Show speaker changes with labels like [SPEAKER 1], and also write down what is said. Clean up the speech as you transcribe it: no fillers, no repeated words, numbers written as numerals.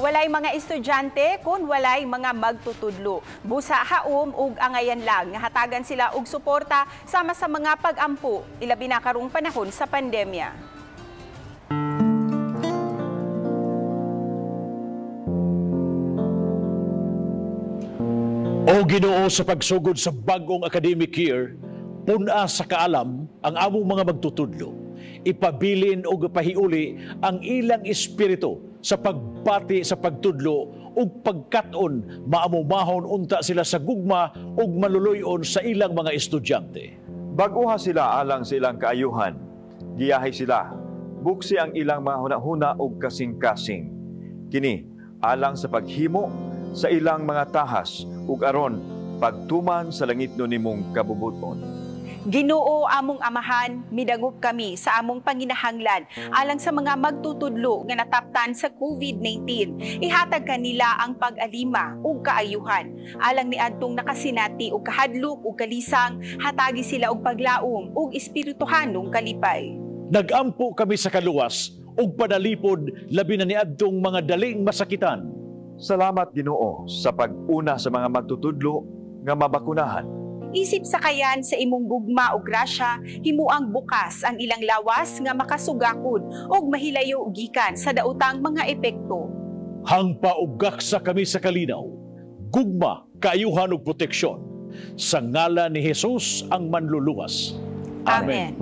[SPEAKER 1] Walay mga estudyante kung walay mga magtutudlo. Busa haom ug angayan lang nga hatagan sila og suporta sama sa mga pag-ampo, ilabi na karong panahon sa pandemya.
[SPEAKER 2] O Ginoo, sa pagsugod sa bagong academic year, pun-a sa kaalam ang among mga magtutudlo. Ipabilin og pahiuli ang ilang espiritu sa pagbati sa pagtudlo ug pagkat-on, maamumahon unta sila sa gugma ug maluluy-on sa ilang mga estudyante.
[SPEAKER 3] Bag-oha sila alang sa ilang kaayuhan. Giyahe sila, buksi ang ilang mga hunahuna ug kasing-kasing. Kini alang sa paghimo sa ilang mga tahas ug aron pagtuman sa langitnon nimong kabubuton.
[SPEAKER 1] Ginoo among Amahan, midangop kami sa among panginahanglan alang sa mga magtutudlo nga nataptan sa COVID-19. Ihatag kanila ang pag-alima ug kaayuhan. Alang niadtong nakasinati og kahadlok ug kalisang, hatagi sila og paglaom ug espirituhanong kalipay.
[SPEAKER 2] Nagampo kami sa kaluwas ug panalipod labi na niadtong mga daling masakitan.
[SPEAKER 3] Salamat Ginoo sa pag-una sa mga magtutudlo nga mabakunahan.
[SPEAKER 1] Isip sakayan sa imong gugma o grasya, himuang bukas ang ilang lawas nga makasugakod ug mahilayo gikan sa daotang mga epekto.
[SPEAKER 2] Hangpa og gaksa kami sa kalinaw, gugma, kaayuhan ug proteksyon. Sa ngalan ni Jesus ang Manluluwas.
[SPEAKER 1] Amen.